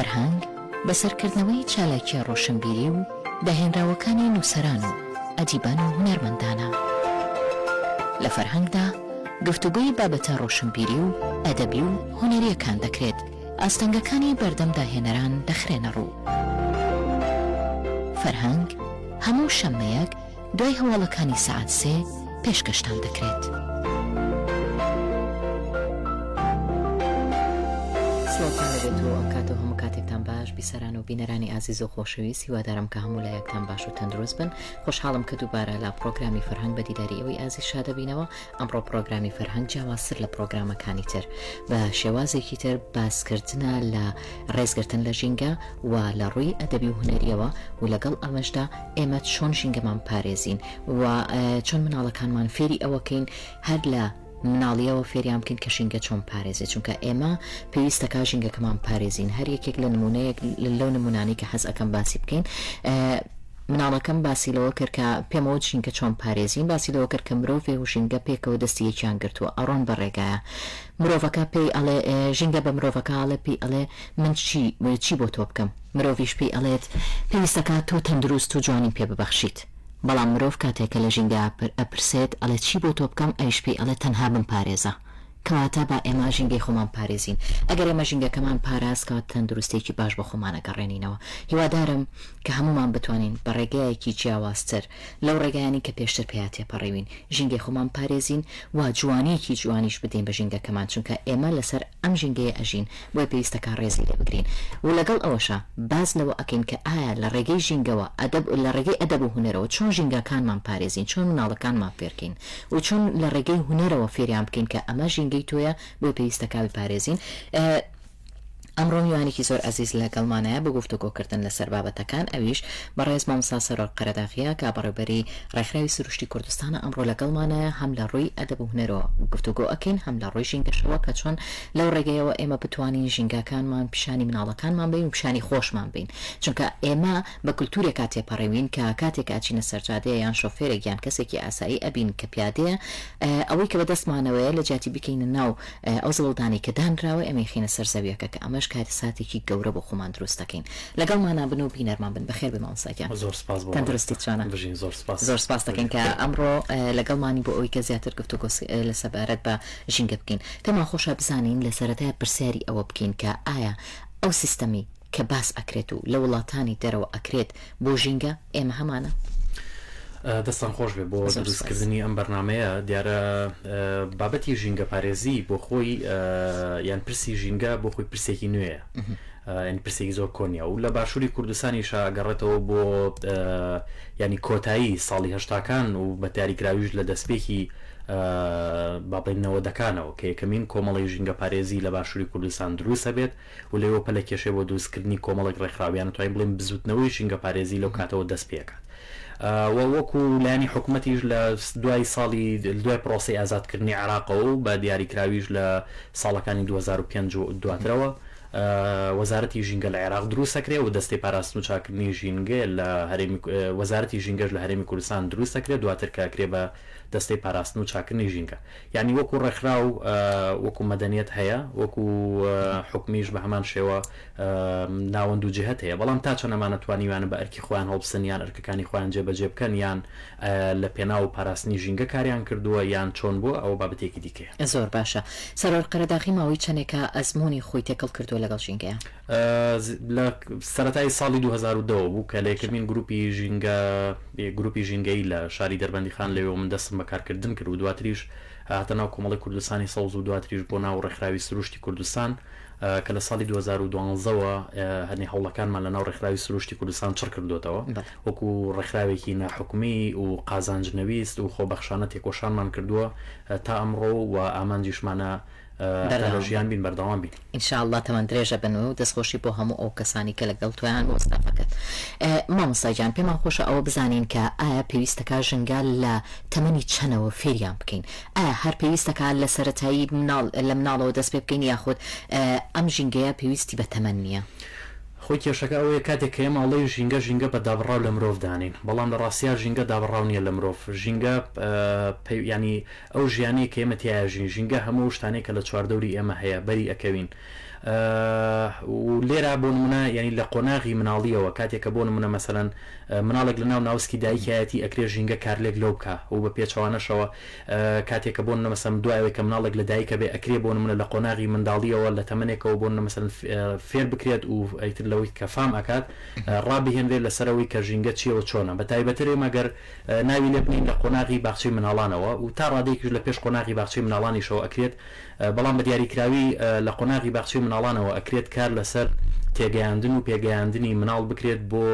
فەرهەنگ بەسەرکردنەوەی چالاکییە ڕۆشنبیری و داهێنراوەکانی نووسەران و ئەدیبان و هونەرمەندانە. لە فەرهەنگدا گفتوگۆی بابەتە ڕۆشنبیری و ئەدەبی و هونەرییەکان دەکرێت، ئاستەنگەکانی بەردەم داهێنەران دەخرێنە ڕوو. فەرهەنگ هەموو شەممەیەک دوای هەواڵەکانی سەعات سێ پێشکەشتان دەکرێت. سڵاوتان لێبێت و ئەم کاتە و هەموو کاتێکتان باش بیسەران و بینەرانی ئازیز و خۆشەویست هیوادارم کە هەموو لایەکتان باش و تەندروست بن خۆشحاڵم کە دووبارە لە پڕۆگرامی فەرهەنگ بە دیداری ئێوەی ئازیز شادەبینەوە ئەمڕۆ پڕۆگرامی فەرهەنگ جیاوازتر لە پڕۆگرامەکانی تر بە شێوازێکی تر باسکردنە لە ڕێزگرتن لە ژینگە و لە ڕووی ئەدەبی و هونەریەوە و لەگەڵ ئەمەشدا ئێمە چۆن ژینگەمان پارێزین و چۆن مناڵەکانمان فێری ئەوەکەین هەر لە مناڵیەوە فێریان بکەین کە ژینگە چۆن پارێزێ چونکە ئێمە پێویستەکە ژینگەکەمان پارێزین هەر یەکێک لە نمونەیەک لەو نمونانەی کە حەز ئەەکەم باسی بکەین مناڵەکەم باسی لەوە کرد کە پێمەوت ژینگە چۆن پارێزین باسی لەوە کرد کە مرۆڤێ و ژینگە پێکەوە دەستی یەکیان گرتووە ئەڕۆن بە ڕێگایە مرۆڤەکە پێی ئەڵێ ژینگە بە مرۆڤەکە ئەڵێ پێی ئەڵێ من چی چی بۆ تۆ بکەم مرۆڤیش پێی ئەڵێت پێویستەکات تۆ تەندروست و جوانیم پێ ببەخشیت بەڵام مرۆڤ کاتێک کە لە ژینگە ئەپرسێت ئەڵێ چی بۆ تۆ بکەم ئەویش پێی ئەڵێ تەنها بمپارێزە کەواتە با ئێمە ژینگەی خۆمان پارێزین ئەگەر ئێمە ژینگەکەمان پاراست کەواتە تەندروستیەکی باش بۆ خۆمان ئەگەڕێنینەوە هیوادارم کە هەموومان بتوانین بە ڕێگایەکی جیاوازتر لەو ڕێگایانەی کە پێشتر پێیا تێپەڕیوین ژینگەی خۆمان پارێزین و جوانیەکی جوانیش بدەین بە ژینگەکەمان چونکە ئێمە لەسەر ئەم ژینگەیە ئەژین بۆیە پێویستەکا ڕێزی لێ بگرین و لەگەڵ ئەوەشا باس لەوە ئەکەین کە ئایا لە ڕێگەی ژینگەوە ئەدەب لە ڕێگەی ئەدەب و هونەرەوە چۆن ژینگەکانمان پارێزین چۆن مناڵەکانمان فێرکەین و چۆن لە ڕێگەی هونەرەوە فێریان بکەین کە ئەمە ژینگەی تۆیە بۆیە پێویستەکا بیپارێزین. ئەمڕۆ میوانێکی زۆر ئەزیز لەگەڵمانایە بۆ گفتوگۆکردن لەسەر بابەتەکان ئەویش بەڕێز مامۆستا سەرۆک قەرەداغیە کە بەڕێوبەری ڕێکخراوی سروشتی کوردستانە ئەمڕۆ لەگەڵمانایە هەم لە ڕووی ئەدەب و هونەرەوە گفتوگۆ ئەکەین هەم لە ڕووی ژینگەشەوە کە چۆن لەو ڕێگەیەوە ئێمە بتوانین ژینگەکانمان پیشانی مناڵەکانمان بین و پیشانی خۆشمان بین چونکە ئێمە بە کلتورێکا تێپەڕیوین کە کاتێک ئەچینە سەرجادەیە یان شۆفێرێک یان کەسێکی ئاسایی ئەبین کە پیادەیە ئەوەی کە بەدەستمانەوەیە لە جیاتی بیکەینە ناو ئەو زبڵدانەی کە دانراوە ئێمە ئەیخەینە سەر زەویەکە کە ئەمەش کارەساتێکی گەورە بۆ خۆمان دروست دەکەین لەگەڵمانا بن و بینەرمان بن بەخێر بێی مامۆستا گیان زۆر سپاس بۆ تەندروستیت چۆنە؟ بژین زۆر سپاس زۆر سپاس دەکەین کە ئەمڕۆ لەگەڵمانی بۆ ئەوەی کە زیاتر گفتوگۆ لە سەبارەت بە ژینگە بکەین پێمان خۆشە بزانین لە سەرەتای پرسیاری ئەوە بکەین کە ئایا ئەو سیستەمی کە باس ئەکرێت و لە وڵاتانی دەرەوە ئەکرێت بۆ ژینگە ئێمە هەمانە؟ دەستان خۆش بێ بۆ دروستکردنی ئەم بەرنامەیە دیارە بابەتی ژینگەپارێزی بۆ خۆی یان پرسی ژینگە بۆ خۆی پرسێکی نوێیە یعنی پرسێکی زۆر کۆنیە و لە باشووری کوردستانیشا گەڕێتەوە بۆ ینی کۆتایی ساڵی هەشتاکان و بە دیاریکراویش لە دەستپێکی با بڵێین نەوەدەکانەوە کە یەکەمین کۆمەڵی ژینگەپارێزی لە باشووری کوردستان دروست ئەبێت و لەوێوە پەلەکێشێ بۆ دروستکردنی کۆمەڵێک ڕێکخراو یان ئەتوانین بڵێین بزووتنەوەی ژینگەپارێزی لەو کاتەوە دەست پێکات و وەکو لایەنی حکومەتیش لە دوای ساڵی دوای پرۆسەی ئازادکردنی عێراقەوە و بە دیاریکراویش لە ساڵەکانی 2005 و دواترەوە وەزارەتی ژینگە لە عێراق دروست دەکرێ و دەستەی پاراستن و چاکردنی ژینگە لە هەرێمی وەزارەتی ژینگەش لە هەرێمی کوردستان دروست دەکرێت دواتر کە ئەکرێ بە دەستەی پاراستن و چاکردنی ژینگە. یانی وەکو ڕێکخراو وەکو مەدەنیەت هەیە وەکو حکومیش بە هەمان شێوە ناوەند و جهت هەیە بەڵام تا چەند ئەمانە توانیویانە بە ئەرکی خۆیان هەڵبسن یان ئەرکەکانی خۆیان جێبەجێ بکەن یان لە پێناو پاراستنی ژینگە کاریان کردووە یان چۆن بووە ئەوە بابەتێکی دیکەیە. زۆر باشە سەروەر قەرەداغی ماوەی چەنێکە ئەزموونی خۆی تێکەڵ کردووە لەگەڵ ژینگەیا؟ لە سەرەتای ساڵی 2010 ەوە بوو کە لە یەکەمین گروپی ژینگە گروپی ژینگەیی لە شاری دەربەندیخان لەوێوە من دەستم بە کارکردن کرد و دواتریش هاتە ناو کۆمەڵی کوردستانی سەوز و دواتریش بۆ ناو ڕێکخراوی سروشتی کوردستان کە لە ساڵی 2012 ەوە هەنێ هەوڵەکانمان لە ناو ڕێکخراوی سروشتی کوردستان چڕ کردوێتەوە وەکو ڕێکخراوێکی ناحکومی و قازانج نەویست و خۆبەخشانە تێکۆشانمان کردووە تا ئەمڕۆ و ئامانجیشمانە هەتا لە ژیان بین بەردەوام بین. ان شاء اللە تەمەن درێژە بن و دەستخۆشی بۆ هەموو ئەو کەسانی کە لەگەڵ تۆیان بۆ ستافەکەت. مامۆستا گیان پێمان خۆشە ئەوە بزانین کە ئایا پێویستەکا ژنگە لە تەمەنی چەنەوە فێریان بکەین؟ ئایا هەر پێویستەکا لە سەرەتایی مناڵ لە مناڵەوە دەست پێ بکەین یاخود ئەم ژینگەیە پێویستی بە تەمەن نییە؟ خۆی کێشەکە ئەوەیە کاتێک کە ئێمە ئەڵێین ژینگە ژینگە بە دابڕاو لە مرۆڤ دانێین بەڵام لە ڕاستیا ژینگە دابڕاو نییە لە مرۆڤ ژینگە یانی ئەو ژیانەی کە ئێمە تیایا ژین، ژینگە هەموو ئەو شتانەیە کە لە چواردەوری ئێمە هەیە، بەری ئەکەوین. و لێرە بۆ نمونە یانی لە قۆناغی مناڵیەوە کاتێک کە بۆ نمونە مەسەلەن مناڵێک لە ناو ناوسکی دایکایەتی ئەکرێ ژینگە کارلێک لەو بکا و بە پێچەوانەشەوە کاتێک کە بۆ نمونە مەسەلەن دوای ئەوەی کە مناڵێک لە دایکە بێ ئەکرێ بۆ نمونە لە قۆناغی منداڵیەوە لە تەمەنێکەوە بۆ نمونە مەسەلەن فێر بکرێت و ئیتر لەوەی کە فام ئەکات ڕابهێنرێت لەسەر ئەوەی کە ژینگە چیە و چۆنە بە تایبەتر ئێمە گەر ناوی لێ بنێین لە قۆناغی باخچەی مناڵانەوە و تا ڕادەیەکیش لە پێش قۆناغی باخچەی مناڵانیشەوە ئەکرێت بەڵام بە دیاریکراوی لە قۆناغی باخچەی مناڵانەوە ئەکرێت کار لەسەر تێگەیاندن و پێگەیاندنی مناڵ بکرێت بۆ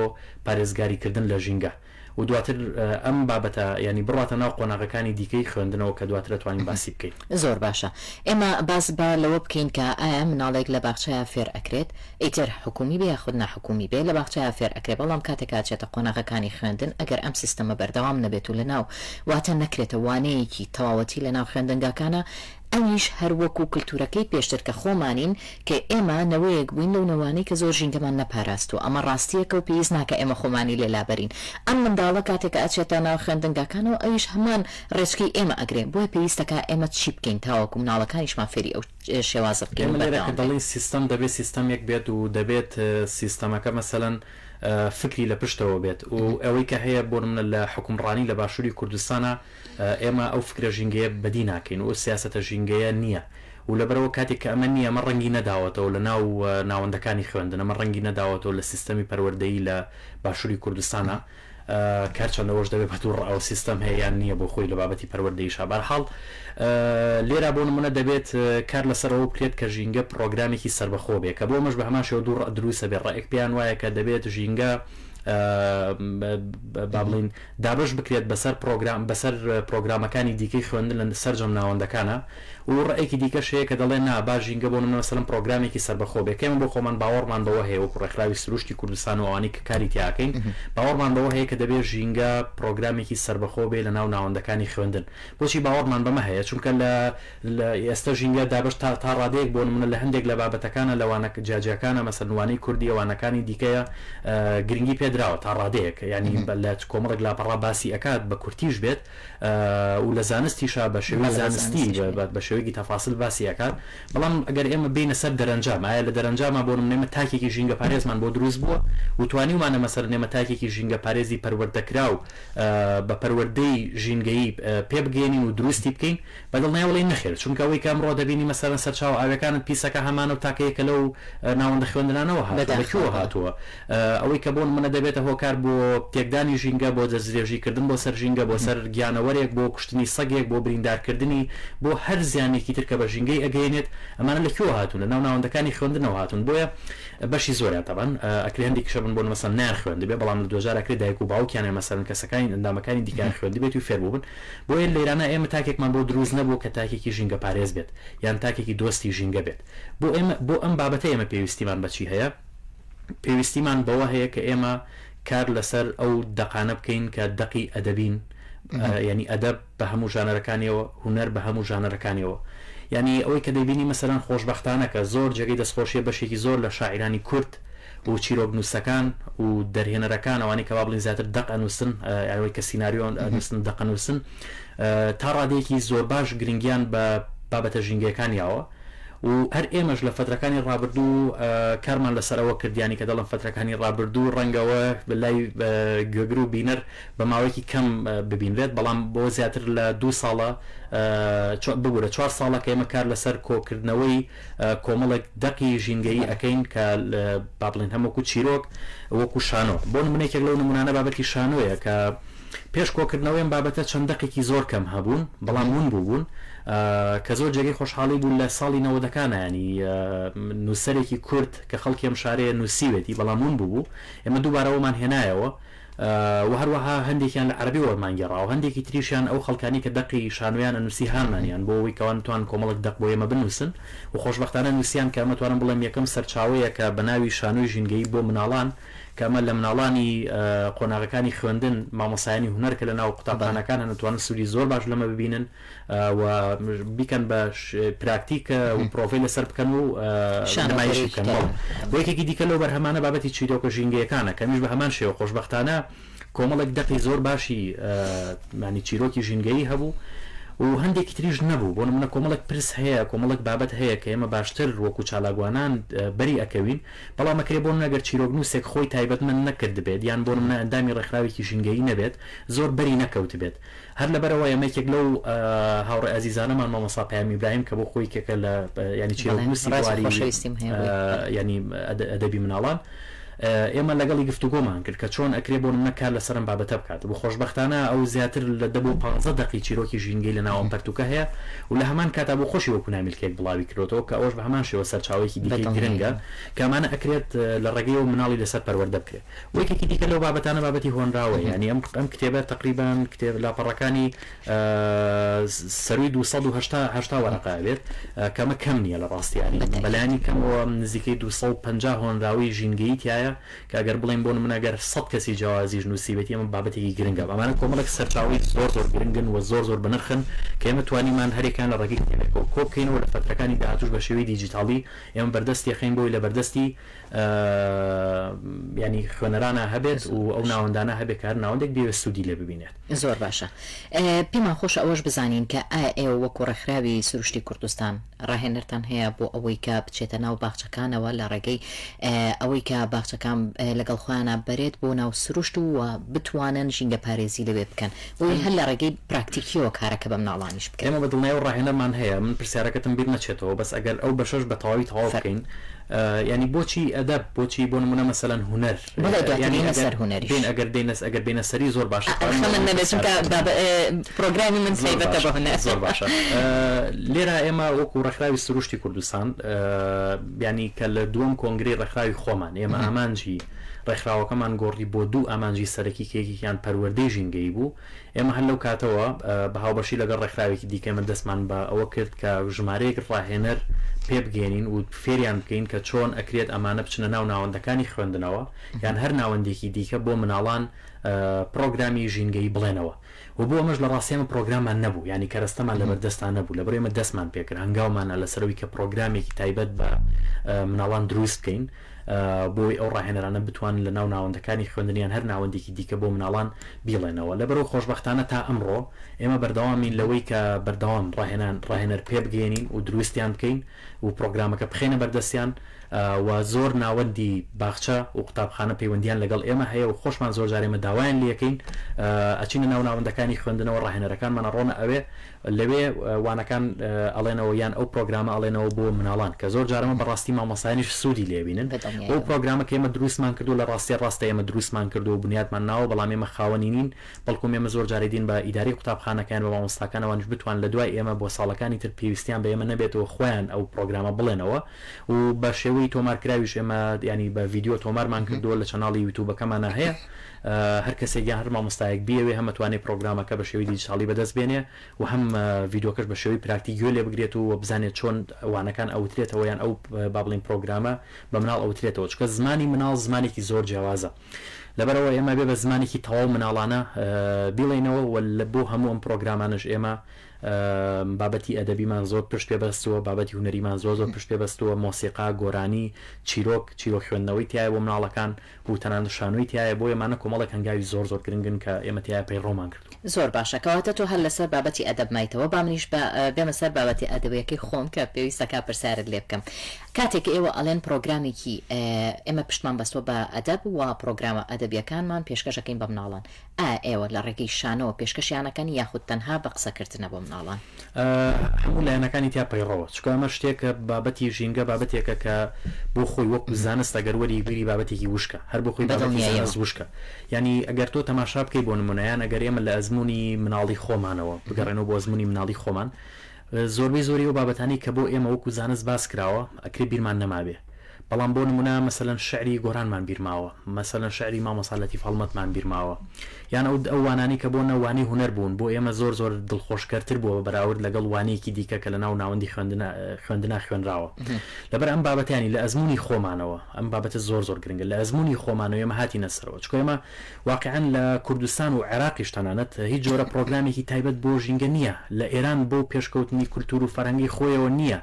پارێزگاریکردن لە ژینگە و دواتر ئەم بابەتە یانی بڕواتە ناو قۆناغەکانی دیکەی خوێندنەوە کە دواتر ئەتوانین باسی بکەین. زۆر باشە ئێمە باس با لەوە بکەین کە ئایا مناڵێک لە باخچەیا فێر ئەکرێت ئیتر حکومی بێ یاخود ناحکومی بێ لە باخچەیا فێر ئەکرێ بەڵام کاتێک ئەچێتە قۆناغەکانی خوێندن ئەگەر ئەم سیستەمە بەردەوام نەبێت و لەناو واتە نەکرێتە وانەیەکی تەواوەتی لەناو خوێندنگاکانا ئەویش هەر وەکو کلتورەکەی پێشتر کە خۆمانین کە ئێمە نەوەیەک بووین لەو نەوانەی کە زۆر ژینگەمان نەپاراستووە ئەمە ڕاستیەکە و پێویست ناکا ئێمە خۆمانی لێ لابەرین ئەم منداڵە کاتێک کە ئەچێتە ناو خوێندنگاکانەوە ئەویش هەمان ڕێچکەی ئێمە ئەگرێ بۆیە پێویستەکا ئێمە چی بکەین تاوەکو مناڵەکانیشمان فێری ئەو شێوازە بکەین و ئێمە لێرە کە بەردەوام بێ. دەڵێین سیستەم دەبێت سیستەمێک بێت و دەبێت سیستەمەکە مەسەلەن فکری لە پشتەوە بێت و ئەوەی کە هەیە بۆ نمونە لە حوکمڕانی لە باشوری کوردستانا ئێمە ئەو فکرە ژینگەیە بەدی ناکەین و ئەو سیاسەتە ژینگەیە نییە و لەبەرئەوە کاتێک کە ئەمە نییە ئەمە ڕەنگی نەداوەتەوە لە ناو ناوەندەکانی خوێندن ئەمە ڕەنگی نەداوەتەوە لە سیستەمی پەروەردەیی لە باشوری کوردستانا کە هەرچەندە ئەوەش دەبێت بە دوو ڕەئەوە سیستەم هەیە یان نییە بۆ خۆی لە بابەتی پەروەردەییشا بەرحاڵ لێرە بۆ نمونە دەبێت کار لەسەر ئەوە بکرێت کە ژینگە پڕۆگرامێکی سەربەخۆ بێ کە بۆ ئەمەش بە هەمان شێوە دوو ڕەئ دروستە بێ ڕەئێک پێیان وایە کە دەبێت ژینگە با بڵێین دابەش بکرێت بەسەر پڕۆگرام بەسەر پڕۆگرامەکانی دیکەی خوێندن لە سەرجەم ناوەندەکانا و ڕەئێکی دیکەش هەیە کە دەڵێ نا با ژینگە بۆ نمونە مەسەلەن پڕۆگرامێکی سەربەخۆ بێ کە ئێمە بۆ خۆمان باوەڕمان بەوە هەیە وەکو ڕێکخراوی سروشتی کوردستان و ئەوانەی کە کاری تیا ئەکەین باوەڕمان بەوە هەیە کە دەبێ ژینگە پڕۆگرامێکی سەربەخۆ بێ لەناو ناوەندەکانی خوێندن بۆچی باوەڕمان بەمە هەیە چونکە لە لە ئێستە ژینگە دابەش تا تا ڕادەیەک بۆ نمونە لە هەندێک لە بابەتەکانە لە وانە جیاجیاکانە مەسەلەن وانەی کوردیە وانەکانی دیکەیە گرنگی پێ دراوە تا ڕادەیەک یانی لە کۆمەڵێک لاپەڕە باسی ئەکات بە کورتیش بێت و لە زانستیشا بە شێوەی زانستی بە شێوەیەکی تەفاسل باسی ئەکات بەڵام ئەگەر ئێمە بێینە سەر دەرەنجام ئایا لە دەرەنجاما بۆ نمونە ئێمە تاکێکی ژینگەپارێزمان بۆ دروست بووە و توانیومانە مەسەلەن ئێمە تاکێکی ژینگەپارێزی پەروەردەکراو بە پەروەردەی ژینگەیی پێ بگەیەنین و دروستی بکەین؟ بە دڵنیایەوە ئەڵێین نەخێر، چونکە ئەوەی کە ئەمڕۆ دەبینی مەسەلەن سەرچاوە ئاویەکانت پیسەکە هەمانە و تاکە یەکە لەو ناوەندە خوێندنانەوە هاتووە، لە کوێوە هاتووە؟ ئەوەی کە بۆ نمونە دەبێتە هۆکار بۆ تێکدانی ژینگە، بۆ دەستدرێژی کردن بۆ سەر ژینگە، بۆ سەر گیانەوەرێک، بۆ کوشتنی سەگێک، بۆ بریندارکردنی، بۆ هەر زیانێکی تر کە بە ژینگەی ئەگەیەنێت، ئەمانە لە کوێوە هاتوون؟ لە ناو ناوەندەکانی خوێندنەوە هاتوون. بۆیە بەشی زۆریان تەبعەن ئەکرێ هەندێکیش هەبن بۆ نمونە مەسەلەن نەیانخوێندبێ، بەڵام لە دواجار ئەکرێ دایک و باوکیان یان مەسەلەن کەسەکانی ئەندامەکانی دیکەیان خوێندبێت و فێر بووبن. بۆیە لێرانە ئێمە تاکێکمان بۆ دروست نەبووە کە تاکێکی ژینگەپارێز بێت یان تاکێکی دۆستی ژینگە بێت. بۆ ئێمە بۆ ئەم بابەتە ئێمە پێویستیمان بە چی هەیە؟ پێویستیمان بەوە هەیە کە ئێمە کار لەسەر ئەو دەقانە بکەین کە دەقی ئەدەبین، یانی ئەدەب بە هەموو ژانەرەکانیەوە، هونەر بە هەموو ژانەرەکانیەوە. یانی ئەوەی کە دەیبینی مەسەلەن خۆشبەختانە کە زۆر جێگەی دەستخۆشیە بەشێکی زۆر لە شاعیرانی کورد و چیرۆکنووسەکان و دەرهێنەرەکان ئەوانەی کە با بڵێین زیاتر دەق ئەنووسن ئەوەی کە سیناریۆ ئەنووسن دەق ئەنووسن تا ڕادەیەکی زۆر باش گرنگیان بە بابەتە ژینگەیەکان یاوە و هەر ئێمەش لە فەترەکانی ڕابردوو کارمان لەسەر ئەوە کرد یانی کە دەڵێم فەترەکانی ڕابردوو ڕەنگەوە لای گوێگر و بینەر بە ماوەیەکی کەم ببینرێت بەڵام بۆ زیاتر لە دوو ساڵە ببورە چوار ساڵە کە ئێمە کار لەسەر کۆکردنەوەی کۆمەڵێک دەقی ژینگەیی ئەکەین کە با بڵێین هەم وەکو چیرۆک وەکو شانۆ بۆ نمونە یەکێک لەو نمونانە بابەتی شانۆیە کە پێش کۆکردنەوەی ئەم بابەتە چەند دەقێکی زۆر کەم هەبوون بەڵام ون بووبوون کە زۆر جێگەی خۆشحاڵی بوو لە ساڵی نەوەدەکانە ینی نووسەرێکی کورد کە خەڵکی ئەم شارەیە نووسیوێتی بەڵام ون بووبوو ئێمە دووبارە ئەومان هێنایەوە و هەروەها هەندێکیان لە عەرەبی وەرمان گێڕاوە، هەندێکی تریشیان ئەو خەڵکانەی کە دەقی شانۆیان ئەنووسی هانمانیان بۆ ئەوەی کەوا بتوانن کۆمەڵێک دەق بۆ ئێمە بنووسن و خۆشبەختانە نووسیان کە ئەمە توانم بڵێم یەکەم سەرچاوەیە کە بە ناوی شانۆی ژینگەیی بۆ مناڵان کە ئەمە لە مناڵانی قۆناغەکانی خوێندن مامۆستایانی هونەر کە لە ناو قوتابخانەکان هەن ئەتوانن سوودی زۆر باش لەمە ببینن. و بیکەن بە پراکتیک و پرۆڤەی لەسەر بکەن و نمایشی بکەن. بۆ یەکێکی دیکە لەو بەرهەمانە بابەتی چیرۆکە ژینگەیەکانە کە ئەمیش بە هەمان شێوە خۆشبەختانە کۆمەڵێک دەقی زۆر باشی مانی چیرۆکی ژینگەیی هەبوو. و هەندێکی تریش نەبوو، بۆ نموونە کۆمەڵێک پرس هەیە، کۆمەڵێک بابەت هەیە کە ئێمە باشتر وەکو چالاکوانان بەری ئەکەوین، بەڵام ئەکرێ بۆ نموونە ئەگەر چیرۆکنووسێک خۆی تایبەتمەند نەکردبێت یان بۆ نموونە ئەندامی ڕێکخراوێکی ژینگەیی نەبێت زۆر بەری نەکەوتبێت. هەر لەبەرئەوە ئێمە یەکێک لەو هاوڕێ ئازیزانەمان مامۆستا پەیام ئیبراهیم کە بۆ خۆی یەکێکە لە یانی بەڵێ چیرۆکنووسی ڕێز و بواری خۆشەویستیم هەیە بۆی. بەڵێ. یانی ئەدەبی مناڵان، ئێمە لەگەڵی گفتوگۆمان کرد کە چۆن ئەکرێ بۆ نمونە کار لەسەر ئەم بابەتە بکات و خۆشبەختانە ئەو زیاتر لە دە بۆ پانزە دەقی چیرۆکی ژینگەی لە ناو ئەم پەرتوکە هەیە و لە هەمان کاتا بۆ خۆشی وەکو نامیلکەیەک بڵاوی کردۆتەوە کە ئەوەش بە هەمان شێوە سەرچاوەیەکی دیکەی گرنگە بەدڵنیاییەوە. کە ئەمانە ئەکرێت لە ڕێگەیەوە مناڵی لەسەر پەروەردە بکرێت و یەکێکی دیکە لەو بابەتانە بابەتی هۆنراوەیە یانی ئەم ئەم کتێبە تەقریبەن کتێب لاپەڕەکانی سەرووی 280 هەشتا وەرەقە ئەبێت کە ئەمە کەم نییە لە ڕاستی یانی بەلایەنی کەمەوە نزیکەی 250 هۆنراوەی ژینگەیی تیایە کە ئەگەر بڵێین بۆ نمونە گەر 100 کەسی جیاوازیش نووسیبێتی ئەمە بابەتێکی گرنگە ئەمانە کۆمەڵێک سەرچاوەی زۆر زۆر گرنگن و زۆر زۆر بەنرخن کە ئێمە توانیمان هەرێکیان لە ڕێگەی کتێبێکەوە کۆ بکەینەوە لە فەترەکانی داهاتووش بە شێوەی دیجیتاڵی ئێمە بەردەستی ئەخەین بۆی لە بەردەستی یانی خوێنەرانە هەبێت و ئەو ناوەندانە هەبێت کە هەر ناوەندێک بیەوێت سوودی لێ ببینێت. زۆر باشە. پێمان خۆشە ئەوەش بزانین کە ئایا ئێوە وەکو ڕێکخراوی سروشتی کوردستان ڕاهێنەرتان هەیە بۆ ئەوەی کە بچێتە ناو باخچەکانەوە لە ڕێگەی ئەوەی کە باخچەکان لەگەڵ خۆیانا بەرێت بۆ ناو سروشت و بتوانن ژینگەپارێزی لەوێ بکەن بۆیە هەر لە ڕێگەی پراکتیکیەوە کارەکە بە مناڵانیش بکەن. ئێمە بە دڵنیایەوە ڕاهێنەرمان هەیە، من پرسیارەکەتم بیر نەچێتەوە بەس ئەگەر ئەو بەشەش بە تەواوی تەواو فەرموو. بکەین یانی بۆچی ئەدەب بۆچی بۆ نمونە مەسەلەن هونەر بەڵێ دواتر یانی دێینە ئەگەر سەر هونەریش. بێین ئەگەر دێینە ئەگەر بێینە سەری زۆر باشە توانم خەمت ئەو نەبێت چونکە پرسیارە بابە پرۆگرامی من زۆر تایبەتە بە باشە هونەر. زۆر باشە لێرە ئێمە وەکو ڕێکخراوی سروشتی کوردستان یانی کە لە دووەم کۆنگرەی ڕێکخراوی خۆمان ئێمە ئامانجی ڕێکخراوەکەمان گۆڕی بۆ دوو ئامانجی سەرەکی کە یەکێکیان پەروەردەی ژینگەیی بوو ئێمە هەر لەو کاتەوە بە هاوبەشی لەگەڵ ڕێکخراوێکی دیکە ئێمە دەستمان بە ئەوە کرد کە ژمارەیەک ڕاهێنەر پێبگەیەنین و فێریان بکەین کە چۆن ئەکرێت ئەمانە بچنە ناو ناوەندەکانی خوێندنەوە یان هەر ناوەندێکی دیکە بۆ مناڵان پڕۆگرامی ژینگەیی بڵێنەوە و بۆ ئەمەش لە ڕاستی ئێمە پڕۆگراممان نەبوو یانی کەرەستەمان لەبەردەستا نەبوو لەبەر ئێمە دەستمان پێکرد هەنگاومان نا لەسەر ئەوەی کە پڕۆگرامێکی تایبەت بە مناڵان دروست بکەین بۆی ئەو ڕاهێنەرانە بتوانن لە ناو ناوەندەکانی خوێندن یان هەر ناوەندێکی دیکە بۆ مناڵان بیڵێنەوە. لەبەرئەوە خۆشبەختانە تا ئەمڕۆ ئێمە بەردەوامین لەوەی کە بەردەوام ڕاهێنان ڕاهێنەر پێبگەیەنین و دروستیان بکەین و پڕۆگرامەکە بخەینە بەردەستیان و زۆر ناوەندی باخچە و قوتابخانە پەیوەندیان لەگەڵ ئێمە هەیە و خۆشمان زۆر جار ئێمە داوایان لێکەین ئەچینە ناو ناوەندەکانی خوێندنەوە ڕاهێنەرەکانمان ئەڕۆنە ئەوێ لەوێ وانەکان ئەڵێنەوە یان ئەو پرۆگرامە ئەڵێنەوە بۆ مناڵان کە زۆر جار ئەمە بەڕاستی مامۆستایانیش سوودی لێ بینن بەو پرۆگرامە کە ئێمە دروستمان کردووە لە ڕاستیا ڕاستە ئێمە دروستمان کردووە و بنیاتمان ناوە بەڵام ئێمە خاوەنی نین بەڵکوم ئێمە زۆر جار ئەیدەین بە ئیدارەی قوتابخانەکان بە مامۆستاکان ئەوانیش بتوان لە دوای ئێمە بۆ ساڵەکانی تر پێویستیان بە ئێمە نەبێتەوە خۆیان ئەو پرۆگرامە بڵێنەوە و بە شێوەی تۆمارکراویش ئێمە یانی بە ڤیدیۆ تۆمارمان کردووە لە channel ی یوتوبەکەمانا هەیە هەر کەسێک یان هەر مامۆستایەک بیەوێ هەم ئەتوانێ پرۆگرامەکە بە شێوەی دیجیتاڵی بەدەست بێنێ و هەم ڤیدیۆکەش بە شێوەی پراکتیک گوێ لێ بگرێت و بزانێت چۆن وانەکان ئەوترێتەوە یان ئەو با بڵێین پرۆگرامە بە مناڵ ئەوترێتەوە چونکە زمانی مناڵ زمانێکی زۆر جیاوازە لەبەرئەوە ئێمە بێ بە زمانێکی تەواو مناڵانە بیڵێینەوە و بۆ هەموو ئەم پرۆگرامانەش ئێمە بابەتی ئەدەبیمان زۆر پشت پێ بەستووە، بابەتی هونەریمان زۆر زۆر پشت پێ بەستووە، مۆسیقا، گۆرانی، چیرۆک، چیرۆک خوێندنەوەی تیایە بۆ مناڵەکان و تەنانەت شانۆی تیایە، بۆیە ئەمانە کۆمەڵێک هەنگاوی زۆر زۆر گرنگن کە ئێمە تیایا پەیڕەومان کردووە. زۆر باشە کەواتە تۆ هەر لەسەر بابەتی ئەدەب مایتەوە با منیش بێمە سەر بابەتی ئەدەبیەکەی خۆم کە پێویستەکا پرسیارت لێ بکەم کاتێک کە ئێوە ئەڵێن پڕۆگرامێکی ئێمە پشتمان بەستووە بە ئەدەب و پڕۆگرامە ئەدەبیەکانمان پێشکەش ئەکەین بە مناڵان ئایا ئێوە لە ڕێگەی شانۆوە پێشکەشیان ئەکەن یاخود تەنها بە قسەکردنە بۆ مناڵان؟ هەموو لایەنەکانی تیا پەیڕەوە، چونکە ئەمە شتێکە بابەتی ژینگە بابەتێکە کە بۆ خۆی وەکو زانست ئەگەر وەری بگری بابەتێکی وشکە، هەر بۆ خۆی بابەتی زانست وشکە، یانی ئەگەر تۆ تەماشا بکەی بۆ نمونە یان ئەگەر ئێمە لە ئەزموونی مناڵی خۆمانەوە بگەڕێنەوە بۆ ئەزموونی مناڵی خۆمان زۆربەی زۆری ئەو بابەتانەی کە بۆ ئێمە وەکو زانست باس کراوە ئەکرێ بیرمان نەمابێ بەڵام بۆ نمونە مەسەلەن شعری گۆرانمان بیر ماوە، مەسەلەن شعری مامۆستا لەتیف هەڵمەتمان بیر ماوە، یان ئەو ئەو وانانەی کە بۆ نە وانەی هونەر بوون بۆ ئێمە زۆر زۆر دڵخۆشکەرتر بووە بە بەراورد لەگەڵ وانەیەکی دیکە کە لەناو ناوەندی خوێندنا خوێندنا خوێنراوە. لەبەر ئەم بابەتە یانی لە ئەزموونی خۆمانەوە ئەم بابەتە زۆر زۆر گرنگە لە ئەزموونی خۆمانەوە ئێمە هاتینە سەرەوە چونکە ئێمە واقیعەن لە کوردستان و عێراقیش تەنانەت هیچ جۆرە پڕۆگرامێکی تایبەت بۆ ژینگە نییە، لە ئێران بەو پێشکەوتنی کولتوور و فەرهەنگەی خۆیەوە نییە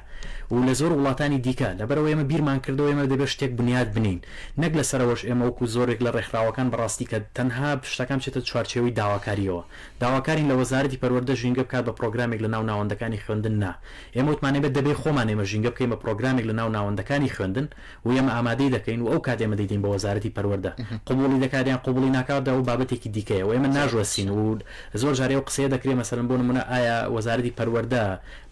و لە زۆر وڵاتانی دیکە، لەبەرئەوە ئێمە بیرمان کردەوە ئێمە. ئێمە دەبێت شتێک بنیات بنێین نەک لەسەرەوەش ئێمە وەکو زۆرێک لە ڕێکخراوەکان بەڕاستی کە تەنها شتەکان بچێتە چوارچێوەی داواکاریەوە داواکارین لە وەزارەتی پەروەردە ژینگە بکات بە پڕۆگرامێک لە ناو ناوەندەکانی خوێندن نا ئێمە وتمان ئێمە دەبێ خۆمان ئێمە ژینگە بکەین بە پڕۆگرامێک لە ناو ناوەندەکانی خوێندن و ئێمە ئامادەی دەکەین و ئەو کات ئێمە دەیدەین بە وەزارەتی پەروەردە قبوڵی دەکات یان قبوڵی ناکات ئەوە بابەتێکی دیکەیە و ئێمە ناژوەستین و زۆر جار ئەو قسەیە دەکرێ مەسەلەن بۆ نمونە ئایا وەزارەتی پەروەردە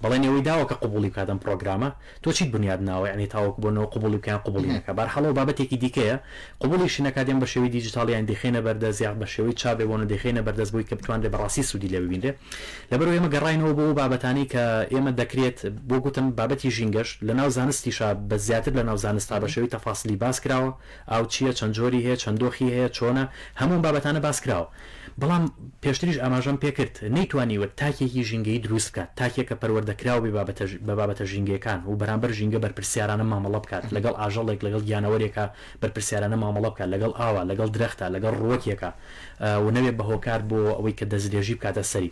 بەڵێنی ئەوەی داوە کە قبوڵی بکات ئەم پڕۆگرامە تۆ چیت بنیاد ناوە یانی تاوەکو بۆ نەوە قبوڵی بکە یان قبوڵی نەکا بەهەرحاڵ ئەوە بابەتێکی دیکەیە قبوڵیشی نەکات یان بە شێوەی دیجیتاڵی یان دەیخەینە بەردەست یان بە شێوەی چاپ بێ بۆ نە دەیخەینە بەردەست بۆی کە بتوانرێ بەڕاستی سوودی لێ ببینرێ لەبەرئەوەی ئێمە گەڕاینەوە بۆ ئەو بابەتانەی کە ئێمە دەکرێت بۆ گوتم بابەتی ژینگەش لەناو زانستیشا بە زیاتر لەناو زانستا بە شێوەی تەفاسلی باس کراوە ئاو چییە چەند جۆری هەیە چەند دۆخی هەیە چۆنە هەموو ئەم بابەتانە باس کراوە بەڵام پێشتریش ئاماژەم پێکرد نەیتوانیوە تاکێکی ژینگەیی دروست بکات، تاکێک کە پەروەردەکراو بێ بە بابەتە ژینگەیەکان و بەرامبەر ژینگە بەرپرسیارانە مامەڵە بکات، لەگەڵ ئاژەڵێک، لەگەڵ گیانەوەرێکا بەرپرسیارانە مامەڵە بکات، لەگەڵ ئاوا، لەگەڵ درەختا، لەگەڵ ڕووەکێکا و نەبێ بە هۆکار بۆ ئەوەی کە دەستدرێژی بکاتە سەری.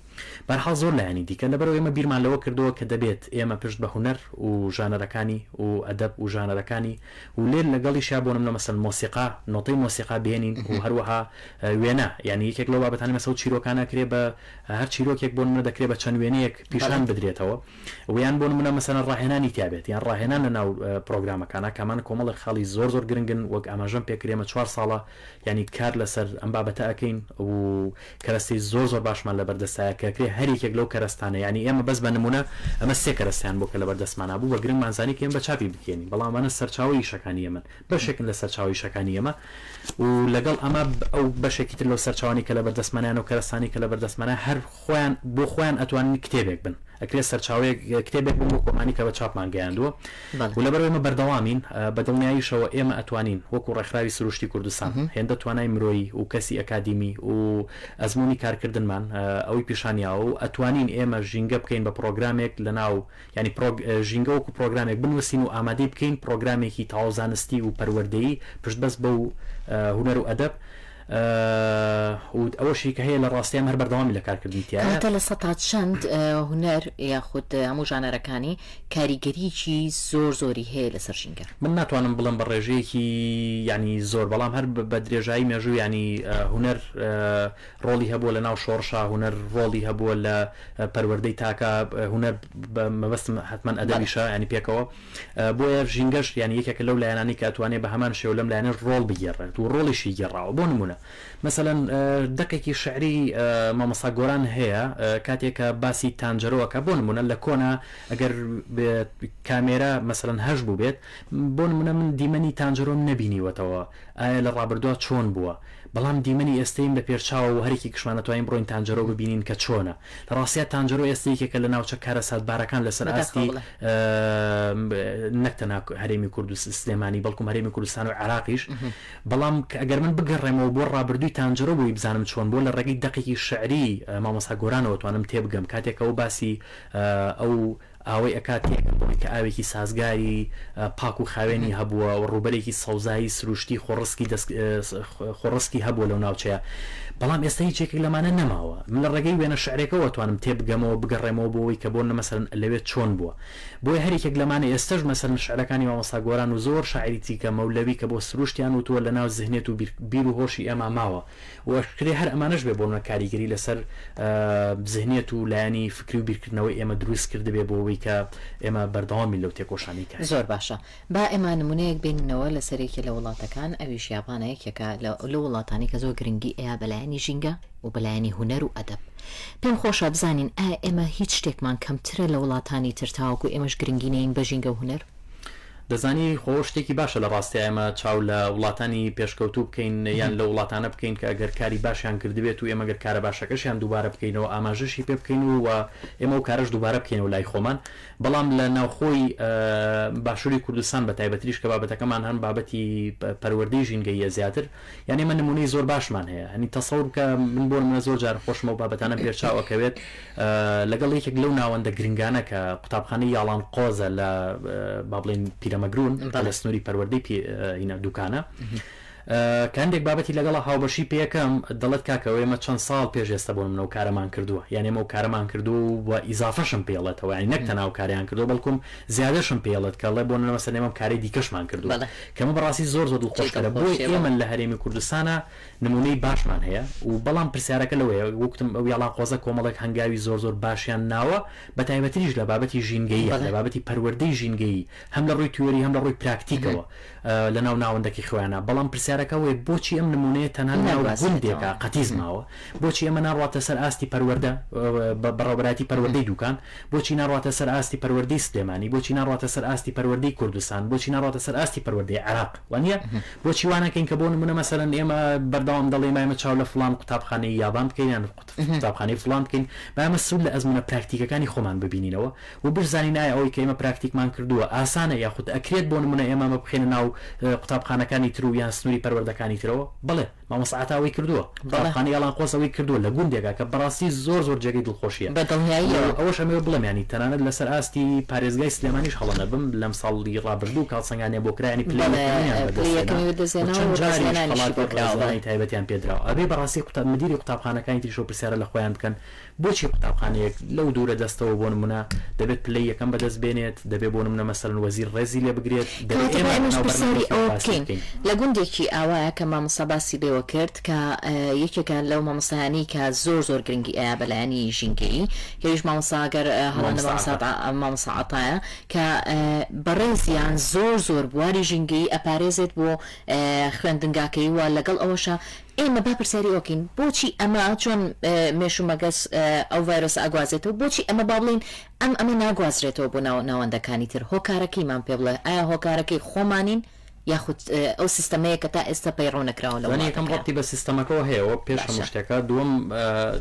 بەهەرحاڵ زۆر لایەنی دیکە. لەبەرئەوە ئێمە بیرمان لەوە کردەوە کە دەبێت ئێمە پشت بە هونەر و ژانەرەکانی و ئەدەب و ژانەرەکانی و لێر لەگەڵیشیا بۆ نمونە مەسەلەن مۆسیقا، نۆتەی مۆسیقا بهێنین و هەروەها وێنە یانی یەکێک لەو بابەتانەی مەسەو چیرۆکانە ئەکرێ بە هەر چیرۆکێک بۆ نمونە دەکرێ بە چەند وێنەیەک پیشان بدرێتەوە و یان بۆ نمونە مەسەلەن ڕاهێنانی تیا بێت یان ڕاهێنان لە ناو پرۆگرامەکانا کە ئەمانە کۆمەڵێک خاڵی زۆر زۆر گرنگن وەک ئاماژەم پێ کرد ئێمە چوار ساڵە یانی کار لەسەر ئەم بابەتە ئەکەین و کەرەستەی زۆر زۆر باشمان لەبەردەستایە کە ئەکرێ هەر یەکێک لەو کەرەستانە یانی ئێمە بەس بە نمونە ئەمە سێ کەرەستەیان بۆ کە لەبەردەستمانا بوو بە گرنگمان زانی کە ئێمە بە چاپی بکێنین بەڵام ئەمانە سەرچاوەی ئیشەکانی ئێمەن بەشێکن لە سەرچاوەی ئیشەکانی ئێمە و لەگەڵ ئەمە ئەو بەشێکی تر لەو سەرچاوانەی کە لەبەردەستمانە یان ئەو کەرەستانەی کە لەبەردەستمانە هەر خۆیان بۆ خۆیان ئەتوانن کتێبێک بن ئەکرێت سەرچاوەیەک کتێبێک بن بۆ کۆمانی کە بە چاپمان گەیاندووە و لەبەرئەوەی ئێمە بەردەوامین بە دڵنیاییشەوە ئێمە ئەتوانین وەکو ڕێکخراوی سروشتی کوردستان هێندە توانای مرۆیی و کەسی ئەکادیمی و ئەزموونی کارکردنمان ئەوەی پیشانیاوە و ئەتوانین ئێمە ژینگە بکەین بە پڕۆگرامێک لەناو یانی پرۆگ ژینگە وەکو پرۆگرامێک بنووسین و ئامادەی بکەین پرۆگرامێکی تەواو زانستی و پەروەردەیی پشتبەست بەو هونەر و ئەدەب و ئەوەشی کە هەیە لە ڕاستیا ئێمە هەر بەردەوامی لە کارکردنی تیایە. کەواتە لە سەتا چەند هونەر یاخود هەموو ژانەرەکانی کاریگەریی زۆر زۆری هەیە لەسەر ژینگە؟ من ناتوانم بڵێم بە ڕێژەیەکی یانی زۆر بەڵام هەر بە درێژایی مێژوو یانی هونەر ڕۆڵی هەبووە لە ناو شۆڕشا، هونەر ڕۆڵی هەبووە لە پەروەردەی تاکا، هونەر بە مەبەستم حەتمەن ئەدەبیشە یانی پێکەوە، بۆیە ژینگەش یانی یەکێکە لەو لایەنانەی کە ئەتوانێ بە هەمان شێوە لەم لایەنەش ڕۆڵ بگێڕێت و ڕۆڵیشی گێڕاوە بۆ نموونە مەسەلەن دەقێکی شعری مامۆستا گۆران هەیە کاتێک کە باسی تانجەرۆ ئەکا بۆ نموونە لە کۆنا ئەگەر کامێرا مەسەلەن هەش بووبێت بۆ نموونە من دیمەنی تانجەرۆم نەبینیوەتەوە ئایا لە ڕابردووا چۆن بووە؟ بەڵام دیمەنی ئێستەیم لە پێشچاوە و هەریەکێکیشمان ئەتوانین بڕۆین تانجەرۆ ببینین کە چۆنە. لە ڕاستیا تانجەرۆ ئێستە یەکێکە لە ناوچە کارەساتبارەکان لەسەر بەداخەوە ئاستی بڵێ. نەک تەنها هەرێمی کوردست سلێمانی بەڵکوم هەرێمی کوردستان و عێراقیش. بەڵام کە ئەگەر من بگەڕێمەوە بۆ ڕابردووی تانجەرۆ بۆی بزانم چۆن بووە لە ڕێگەی دەقێکی شعری مامۆستا گۆرانەوە توانم تێبگەم کاتێک ئەو باسی ئەو ئاوەی ئەکات تێکەڵ بەوەی کە ئاوێکی سازگاری پاک و خاوێنی هەبووە و ڕووبەرێکی سەوزایی سروشتی خۆڕسکی دەست خۆڕسکی هەبووە لەو ناوچەیە بەڵام ئێستا هیچ یەکێک لەمانە نەماوە من لە ڕێگەی وێنە شعرێکەوە توانم تێبگەمەوە بگەڕێمەوە بۆ ئەوەی کە بۆ مەسەلەن لەوێ چۆن بووە بۆیە هەر یەکێک لەمانە ئێستەش مەسەلەن شعرەکانی مامۆستا گۆران و زۆر شاعیری تیکە مەولەوی کە بۆ سروشتیان وتووە لەناو زهنیەت و بیر و هۆشی ئێمە ماوە و ئەشکرێ هەر ئەمانەش بێ بۆنە کاریگەری لەسەر زهنیەت و لایەنی فکری و بیرکردنەوەی ئێمە دروست کردبێ بۆ ئەوەی کە ئێمە بەردەوام بین لەو تێکۆشانەی کە هەیە. زۆر باشە با ئێمە نمونەیەک بێنینەوە لەسەر یەکێ لە وڵاتەکان ئەویش یابانە یەکێکە لەو وڵاتانەی کە زۆر گرنگی ئەیا بە لایەنی ژینگە و بە لایەنی هونەر و ئەدەب پێم خۆشە بزانین ئایا ئێمە هیچ شتێکمان کەمترە لە وڵاتانی تر تاوەکو ئێمەش گرنگی نەین بە ژینگە و هونەر؟ دەزانی خۆ شتێکی باشە لە ڕاستیا ئێمە چاو لە وڵاتانی پێشکەوتوو بکەین یان لە وڵاتانە بکەین کە ئەگەر کاری باشیان کردبێت و ئێمە گەر کارە باشەکەشیان دووبارە بکەینەوە ئاماژەشی پێ بکەین و ئێمە ئەو کارەش دووبارە بکەینەوە لای خۆمان بەڵام لە ناوخۆی باشووری کوردستان بە تایبەتریش کە بابەتەکەمان هەم بابەتی پەروەردەی ژینگەییە زیاتر یان ئێمە نموونەی زۆر باشمان هەیە هەنی تەسەور بکە من بۆ نمونە زۆر جار خۆشم ئەو بابەتانەم پێش چاو ئەکەوێت لەگەڵ یەکێک لەو ناوەندە گرنگانە کە قوتابخانەی یاڵان قۆزە لە با بڵێین پیرەمەگرون لە سنووری پەروەردەی هینا دوکانە. کە هەندێک بابەتی لەگەڵا هاوبەشی پێکەم دەڵێت کاکە ئەوە ئێمە چەند ساڵ پێش ئێستا بۆ نمونە ئەو کارەمان کردووە یان ئێمە ئەو کارەمان کردووە و ئیزافەشم پێڵێتەوە یانی نەک تەنها ئەو کارەیان کردووە بەڵکوم زیادەشم پێڵێت کە ئەڵێ بۆ نمونە مەسەلەن ئێمە ئەم کارەی دیکەشمان کردووە بەڵێ کە ئەمە بەڕاستی زۆر زۆر جێی دڵخۆشکەرە بۆیە دڵخۆشیە ئێمە بەڵێ. لە هەرێمی کوردستانا نمونەی باشمان هەیە و بەڵام پرسیارەکە لەوەیە وەک وتم ئەو یاڵان قۆزە کۆمەڵێک هەنگاوی زۆر زۆر باشیان ناوە بە تایبەتریش لە بابەتی ژینگەییە بەڵێ. لە بابەتی پەروەردەی ژینگەیی هەم لە ڕووی تیۆری هەم لە ڕووی پراکتیکەوە لە ناو ناوەندەکەی خۆیانا، بەڵام پرسیارەکە ئەوەیە بۆچی ئەم نموونەیە تەنها لە ناو گوندێکا ناگوازرێتەوە. قەتیس ماوە؟ بۆچی ئەمە ناڕواتە سەر ئاستی پەروەردە، بەڕێوەبەرایەتی پەروەردەی دووکان؟ بۆچی ناڕواتە سەر ئاستی پەروەردەی سلێمانی؟ بۆچی ناڕواتە سەر ئاستی پەروەردەی کوردستان؟ بۆچی ناڕواتە سەر ئاستی پەروەردەی عێراق؟ وانییە؟ بۆچی وا نەکەین کە بۆ نموونە مەسەلەن ئێمە بەردەوام دەڵێین با ئێمە چاو لە فڵان قوتابخانەی یابان بکەین یان قوتابخانەی فڵان بکەین، با ئێمە سوود لە ئەزموونە پراکتیکەکانی خۆمان ببینینەوە و بشزانین ئایا ئەوەی کە ئێمە پراکتیکمان کردووە ئاسانە یاخود ئەکرێت بۆ نموونە ئێمە ئەمە بخەینە ناو قوتابخانەکانی تر و یان سنووری پەروەردەکانی ترەوە؟ بەڵێ مامۆستا عەتا ئەوەی کردووە، بەڵێ. قوتابخانەی ئاڵانقۆز ئەوەی کردووە لە گوندێکا کە بەڕاستی زۆر زۆر جێگەی دڵخۆشییە بە و دڵنیاییەوە. ئەوەش ئەمەوێ بڵێم یانی تەنانەت لەسەر ئاستی پارێزگای سلێمانیش هەڵە نەبم لەم ساڵی ڕابردوو کە هەڵسەنگاندنیان بۆ کرا یانی پلەی بەڵێ یەکەمیان پلەی بەدەست هێنا یەکەمی و بەدەست هێناوە چەند و جاریش ڕێزلێنانیشی خەڵاتی بۆ کراوە بەڵێ. ڕێزلێنانی تایبەتیان پێ دراوە. ئەبێ بەڕاستی قوتاب مدیری قوتابخانەکانی تریش ئەو پرسیارە لە خۆیان بکەن بۆچی قوتابخانەیەک لەو دوورە دەستەوە بۆ نمونە دەبێت پلەی یەکەم بەدەست بێنێت، دەبێت بۆ نمونە مەسەلەن وەزیر ڕێزی لێ بگرێت، دەبێت کەواتە با ئێمە ئێمەش لەناو پرسیاری بەرنامەیەکی ئەوە باسی بکەین بکەین. لە گوندێکی ئاوایە کە مامۆستا باسی لێوە کرد کە یەکێکە لەو مامۆستایانەی کە زۆر زۆر گرنگی ئەیا بە لایەنی ژینگەیی کە ئەویش مامۆستا گەر هەڵە نەبم مامۆستا مامۆستا عەتا. مامۆستا عەتایە کە بەڕێزیان زۆر زۆر بواری ژینگەیی ئەپارێزێت بۆ خوێندنگاکەی و لەگەڵ ئەوەشا ئێمە با پرسیاری ئەوە بکەین بۆچی ئەمە چۆن مێش و مەگەز ئەو ڤایرۆسە ئەگوازێتەوە بۆچی ئەمە با بڵێین ئەم ئەمە ناگوازرێتەوە بۆ ناو ناوەندەکانی تر هۆکارەکەیمان پێ بڵێ ئایا هۆکارەکەی خۆمانین یاخود ئەو سیستەمەیە کە تا ئێستا پەیڕەو نەکراوە لە زانی یەکەم وڵاتەکەیا؟ ڕەبتی بە سیستەمەکەوە هەیە وەک پێش هەموو باشە. شتێکە دووەم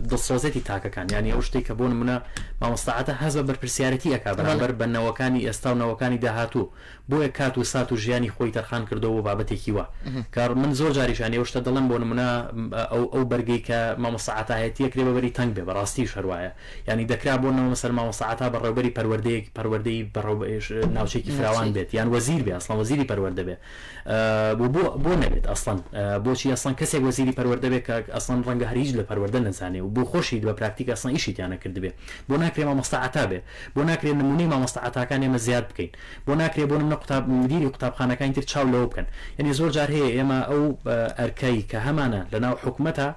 دڵسۆزێتی تاکەکان یانی ئەو شتەی کە بۆ نمونە مامۆستا عەتا هەست بە بەرپرسیارێتی ئەکا بەڵێ. بەرامبەر بە نەوەکانی ئێستا و نەوەکانی داهاتوو بۆیە کات و سات و ژیانی خۆی تەرخان کردووە بۆ بابەتێکی وا کە من زۆر جاریش یانی ئەو شتە دەڵێم بۆ نمونە ئەو ئەو بەرگەی کە مامۆستا عەتا هەیەتی ئەکرێ بە بەری تەنگ بێ بەڕاستیش هەر وایە یانی دەکرا بۆ نمونە مەسەلەن مامۆستا عەتا بەڕێوبەری پەروەردەیەک پەروەردەی بەڕێو ناوچەیەکی فراوان ناوچەی بێت یان وەزیر بێ ئەسڵەن وەزیری پەروەردە بێ و بۆ بۆ نەبێت ئەسڵەن بۆچی ئەسڵەن کەسێک وەزیری پەروەردە بێ کە ئەسڵەن ڕەنگە هەر هیچ لە پەروەردە نەزانێ و بۆ خۆشی بە پراکتیک ئەسڵەن ئیشی تیا نەکردبێ بۆ ناکرێ مامۆستا عەتا بێ بۆ ناکرێ نمونەی مامۆستا عەتاکان ئێمە زیاد بکەین بۆ ناکرێ بۆ نمونە قوتاب مدیری قوتابخانەکانی تر چاو لەوە بکەن یانی زۆر جار هەیە ئێمە ئەو ئەرکەی کە هەمانە لە ناو حکومەتا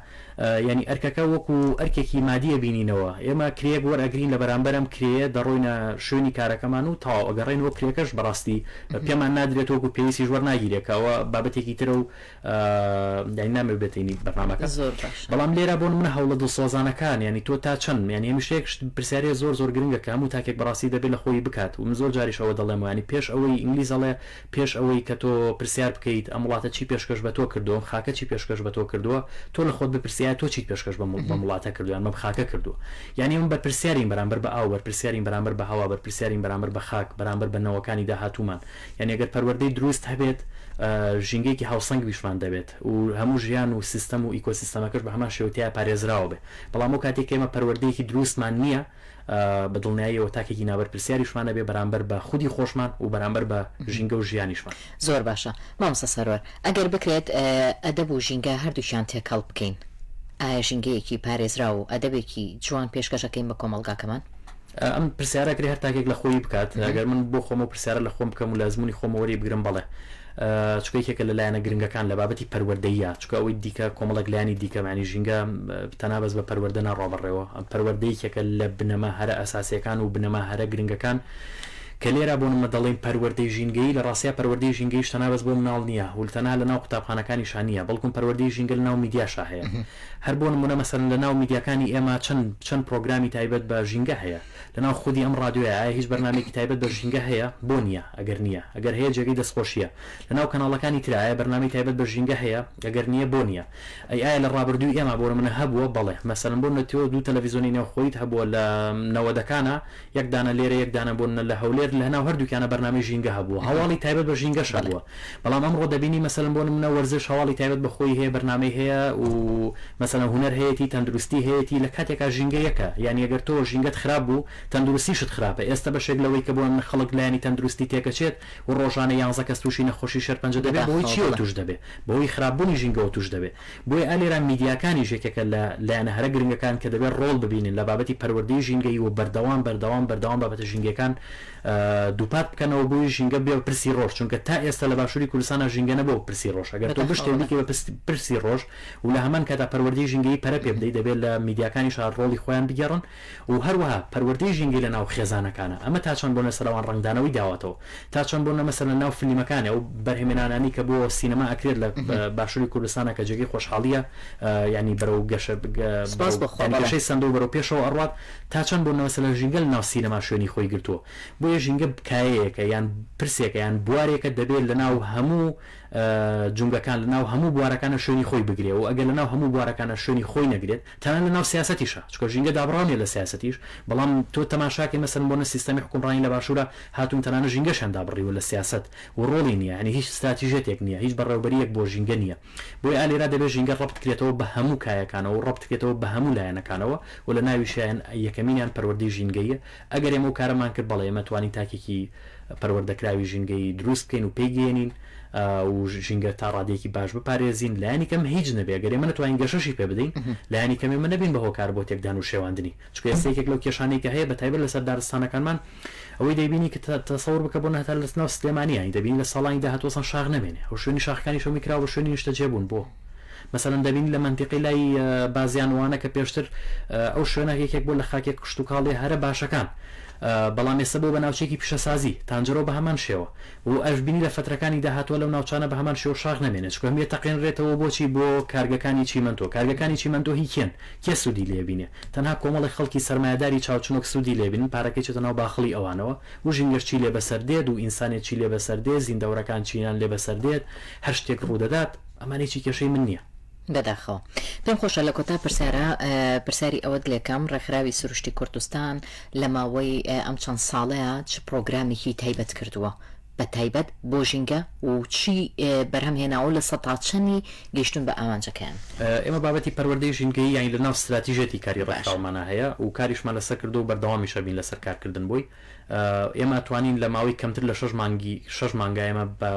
یانی ئەرکەکە وەکو ئەرکێکی مادی ئەبینینەوە ئێمە کرێیەک وەرئەگرین لە بەرامبەر ئەم کرێیە دەڕۆینە شوێنی کارەکەمان و تەواو ئەگەڕێینەوە کرێکەش بەڕاستی پێمان نادرێت وەکو پێویستیش وەرناگیرێ کە ئەوە بابەتێکی ترە و یانی نامەوێت بێتە ینی بەرنامەکە زۆر باشە. بەڵام لێرە بۆ نمونە هەوڵە دڵسۆزانەکان یانی تۆ تا چەند یانی هەمیشە یەک شت پرسیارێ زۆر زۆر گرنگە کە هەموو تاکێک بەڕاستی دەبێت لە خۆی بکات و من زۆر جاریش ئەوە دەڵێم یانی پێش ئەوەی ئینگلیز ئەڵێ پێش ئەوەی کە تۆ پرسیار بکەیت ئەم وڵاتە چی پێشکەش بە تۆ کردووە ئەم خاکە چی پێشکەش بە تۆ کردووە تۆ لە خۆت بپرسی ئایا تۆ چیت پێشکەش بەم بەم وڵاتە کردووە یان بەم خاکە کردووە یانی ئێمە بەرپرسیارین بەرامبەر بە ئاو بەرپرسیارین بەرامبەر بە هەوا بەرپرسیارین بەرامبەر بە خاک بەرامبەر بە نەوەکانی داهاتوومان یانی ئەگەر پەروەردەی دروست هەبێت ژینگەیەکی هاوسەنگیشمان دەبێت و هەموو ژیان و سیستەم و ئیکۆسیستەمەکەش بە هەمان شێوە تیا پارێزراوە بێ بەڵام ئەو کاتێک کە ئێمە پەروەردەیەکی دروستمان نییە بە دڵنیاییەوە تاکێکی نابەرپرسیاریشمان ئەبێ بەرامبەر بە خودی خۆشمان و بەرامبەر بە ژینگە و ژیانیشمان. زۆر باشە مامۆستا سەروەر ئەگەر بکرێت ئەدەب و ژینگە هەردووکیان تێکەڵ بکەین ئایا ژینگەیەکی پارێزراو و ئەدەبێکی جوان پێشکەش ئەکەین بە کۆمەڵگاکەمان؟ ئەم پرسیارە ئەکرێ هەر تاکێک لە خۆی بکات، ئەگەر من بۆ خۆم ئەو پرسیارە لە خۆم بکەم و لە ئەزموونی خۆمەوە وەری بگرم بەڵێ. چونکە یەکێکە لە لایەنە گرنگەکان لە بابەتی پەروەردەییە، چونکە ئەوەی دیکە کۆمەڵێک لایەنی دیکە یانی ژینگە تەنها بەس بە پەروەردە ناڕوا بەڕێوە، پەروەردە یەکێکە لە بنەما هەرە ئەساسییەکان و بنەما هەرە گرنگەکان کە لێرە بۆ نمونە دەڵێین پەروەردەی ژینگەیی لە ڕاستیا پەروەردەی ژینگەییش تەنها بەس بۆ مناڵ نییە و تەنها لە ناو قوتابخانەکانیشا نییە بەڵکم پەروەردەی ژینگە لە ناو میدیاشا هەیە هەر بۆ نمونە مەسەلەن لە ناو میدیاکانی ئێمە چەند چەند پرۆگرامی تایبەت بە ژینگە هەیە لە ناو خودی ئەم ڕادیۆیە ئایا هیچ بەرنامەیەکی تایبەت بە ژینگە هەیە؟ بۆ نییە؟ ئەگەر نییە؟ ئەگەر هەیە جێگەی دەستخۆشییە. لە ناو کەناڵەکانی ترا ئایا بەرنامەی تایبەت بە ژینگە هەیە؟ ئەگەر نییە بۆ نییە؟ ئەی ئایا لە ڕابردووی ئێمە بۆ نمونە هەبووە؟ بەڵێ. مەسەلەن بۆ نمونە تۆ دوو تەلەفیزۆنی نێوخۆییت هەبووە لە نەوەدەکانا، یەک دانە لێرە یەک دانە بۆ نمونە لە هەولێر. لە ناو هەردووکیانە بەرنامەی ژینگە هەبووە، هەواڵی تایبەت بە ژینگەش هەبووە. بەڵام ئەمڕۆ دەبینی مەسەلەن بۆ نمونە وەرزش هەواڵی تایبەت بە خۆی هەیە، بەرنامەی هەیە و مەسەلەن هونەر هەیەتی، تەندروستی هەیەتی، لە کاتێکا ژینگە یەکە. یانی ئەگەر تۆ ژینگەت خراپ بوو، تەندروستیشت خراپە. ئێستە بەشێک لەوەی کە بۆ نمونە خەڵک لایەنی تەندروستی تێکەچێت و ڕۆژانە یانزە کەس تووشی نەخۆشی شێرپەنجە دەبێت، بەهۆی بەداخەوە چییەوە بەڵێ. تووش دەبێت؟ بەهۆی خراپبوونی ژینگەوە تووش دەبێت. بۆیە ئا لێرە میدیاکانیش یەکێکە لە لایەنە هەرە گرنگەکان کە دەبێت ڕۆڵ ببینن لە بابەتی پەروەردەی ژینگەیی و بەردەوام بەردەوام بەردەوام بابەتە ژینگەکان دووپات بکەنەوە بۆی ژینگە بێ بە پرسی ڕۆژ چونکە تا ئێستا لە باشووری کوردستانا ژینگە نەبووە بە پرسی ڕۆژ ئەگەر تۆ بەداخەوە بشتێ بەڵێ. بیکەی بە پرسی ڕۆژ و لە هەمان کاتا پەروەردەی ژینگەیی پەرە پێ بدەی دەبێت لە میدیاکانیشا ڕۆڵی خۆیان بگێڕن و هەروەها پەروەردەی ژینگەی لە ناو خێزانەکانا ئەمە تا چەند بۆ لەسەر ئەوان ڕەنگدانەوەی داوەتەوە تا چەند بۆ مەسەلەن لە ناو فلیمەکانی ئەو بەرهەمێنانانی کە بۆ سینەما ئەکرێت لە باشووری کوردستانا کە جێگەی خۆشحاڵیە یانی بەرەو گەشە سپاس بەرەو بۆ خوا یانی بەڵێ. گەشەی سەندەو بەرەو پێشەوە ئەڕوات تا چەند بۆ مەسەلەن ژینگە لە ناو سینەما شوێنی خۆی گرتووە بۆیە ژینگە کایەیەکە یان پرسێکە یان بوارێکە دەبێت لە ناو هەموو جومگەکان لە ناو هەموو بوارەکانە شوێنی خۆی بگرێ و ئەگەر لە ناو هەموو بوارەکانە شوێنی خۆی نەگرێت تەنانەت لە ناو سیاسەتیشا چونکە ژینگە دابڕاو نیە لە سیاسەتیش بەڵام تۆ تەماشاکەی مەسەلەن بۆنە سیستەمی حوکمڕانی لە باشورا هاتوون تەنانەت ژینگەشیان دابڕیوە لە سیاسەت و ڕۆڵی نیە یانی هیچ ستراتیژیەتێک نیە هیچ بەڕێوبەریەک بۆ ژینگە نیە بۆیە ئا لێرا دەبێ ژینگە ڕەبت کرێتەوە بە هەموو کایەکانەوە و ڕەبت کرێتەوە بە هەموو لایەنەکانەوە و لە ناویشیان یەکەمینیان پەروەردەی ژینگەییە ئەگەر ئێمە ئەو کارەمان کرد بەڵێ ئێمە توانین تاکێکی پەروەردەکراوی ژینگەیی دروست بکەین و پێی گەیەنین و ژینگە تا ڕادەیەکی باش بپارێزین لایەنی کەم هیچ نەبێ گەر ئێمە نەتوانین گەشەشی پێ بدەین لایەنی کەم ئێمە نەبین بە هۆکار بۆ تێکدان و شێواندنی چونکە ئێستا یەکێک لەو کێشانەی کە هەیە بە تایبەت لەسەر دارستانەکانمان ئەوەی دەیبینی کە تەسەور بکە بۆ هەتا لە ناو سلێمانی یانی دەبینی لە ساڵانی داهاتوو ئەسڵەن شاخ نەمێنێ ئەو شوێنی شاخەکانیش هەمووی کراوە بە شوێنی نیشتەجێبوون بۆ مەسەلەن دەبینی لە مەنتیقەی لای بازیان وانە کە پێشتر ئەو شوێنە یەکێک بووە لە خاکێ کشتوکاڵیە هەرە باشەکان بەڵام ئێستا بووە بە ناوچەیەکی پیشەسازی تانجەرۆ بە هەمان شێوە و ئەشبینی لە فەترەکانی داهاتوە لەو ناوچانە بە هەمان شێوە شاخ نەمێنێت چونکە هەمووی ئەتەقێنرێتەوە بۆچی بۆ کارگەکانی چیمەنتۆ کارگەکانی چیمەنتۆ هی کێن کێ سوودی لێ بینێ تەنها کۆمەڵێک خەڵکی سەرمایەداری چاوچنۆک سوودی لێ بینن پارەکەی چێتە ناو باخڵی ئەوانەوە و ژینگەش چی لێ بەسەر دێت و ئینسانێت چی لێ بەسەر دێت زیندەوەرەکان چیان لێ بەسەر دێت هەر شتێک ڕوودەدات ئەمانە هیچی کێشەی من نیە. بەداخەوە. پێم خۆشە لە کۆتا پرسیارا پرسیاری ئەوەت لێکەم ڕێکخراوی سروشتی کوردستان لە ماوەی ئەم چەند ساڵەیا چ پڕۆگرامێکی تایبەت کردووە بە تایبەت بۆ ژینگە و چی بەرهەم هێناوە و لە سەتا چەنی گەیشتوون بە ئامانجەکەیان؟ ئێمە بابەتی پەروەردەی ژینگەیی یانی لە ناو ستراتیژیەتی کاری ڕێکخراومانا هەیە و کاریشمان لەسەر کردووە و بەردەوامیش ئەبین لەسەر کارکردن بۆی. ئێمە ئەتوانین لە ماوەی کەمتر لە شەش مانگی شەش مانگا ئێمە بە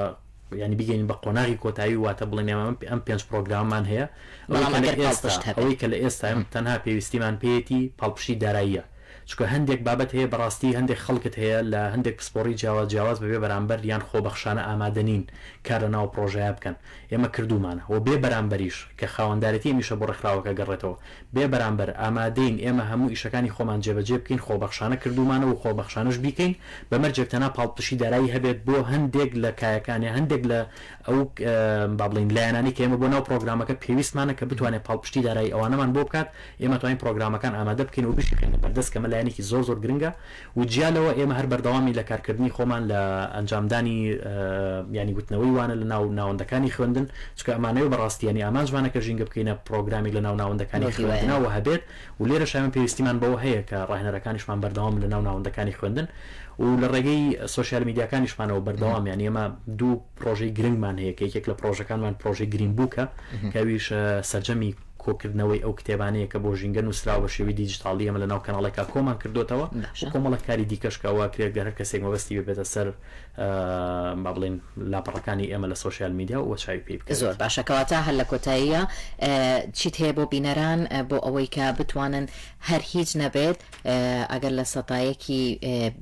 یانی بیگەین بە قۆناغی کۆتایی واتە بڵێن ئێمە ئەم پێنج پرۆگراممان هەیە ئەوەی بەڵام کە لە ئەگەر ئێستا پاڵپشت هەبێت. ئەوەی کە لە ئێستا ئێمە تەنها پێویستیمان پێیەتی پاڵپشتی داراییە چونکە هەندێک بابەت هەیە بەڕاستی هەندێک خەڵکت هەیە لە هەندێک پسپۆڕی جیاواز جیاواز بەبێ بەرامبەر یان خۆبەخشانە ئامادە نین کار لە ناو پڕۆژەیا بکەن ئێمە کردوومانە و بێ بەرامبەریش کە خاوەندارێتی ئەمیشە بۆ ڕێکخراوەکە گەڕێتەوە بێ بەرامبەر ئامادەین ئێمە هەموو ئیشەکانی خۆمان جێبەجێ بکەین، خۆبەخشانە کردوومانە و خۆبەخشانەش بیکەین، بە مەرجێک تەنها پاڵپشتی دارایی هەبێت بۆ هەندێک لە کایەکان یان هەندێک لە ئەو با بڵێین لایەنانەی کە ئێمە بۆ ناو پڕۆگرامەکە پێویستمانە کە بتوانێت پاڵپشتی دارایی ئەوانەمان بۆ بکات، ئێمە توانین پڕۆگرامەکان ئامادە بکەین و بشیخەینە بەردەست کە ئەمە لایەنێکی زۆر زۆر گرنگە. و جیا لەوە ئێمە هەر بەردەوامین لە کارکردنی خۆمان لە ئەنجامدانی یانی وتنەوەی وانە لە ناو ناوەندەکانی خوێندن چونکە ئەمانەوێ بەڕاستی یانی ئامانجمانە کە ژینگە بکەینە پڕۆگرامێک لە ناو ناوەندەکانی بەو هیوایەین. خوێندنا و هەبێت و لێرەش ئێمە پێویستیمان بەوە هەیە کە ڕاهێنەرەکانیشمان بەردەوام بن لە ناو ناوەندەکانی خوێندن و لە ڕێگەی سۆشیال میدیاکانیشمانەوە بەردەوام یانی ئێمە دوو پڕۆژەی گرنگمان هەیە کە یەکێک لە پڕۆژەکانمان پڕۆژەی گرین بووکە کە ئەویش سەرجەمی کۆکردنەوەی ئەو کتێبانەیە کە بۆ ژینگە نووسراوە بە شێوەی دیجیتاڵی ئێمە لەناو کەناڵێکا کۆمان کردۆتەوە و باشە. کۆمەڵێک کاری دیکەش کە ئەوە ئەکرێت گەر هەر کەسێک مەبەستی بێ بێتە سەر با بڵێین لاپەڕەکانی ئێمە لە سۆشیال میدیا و چاوی پێی بکەوێت. زۆر باشە کەواتە هەر لە کۆتاییا چیت هەیە بۆ بینەران بۆ ئەوەی کە بتوانن هەر هیچ نەبێت ئەگەر لە سەتایەکی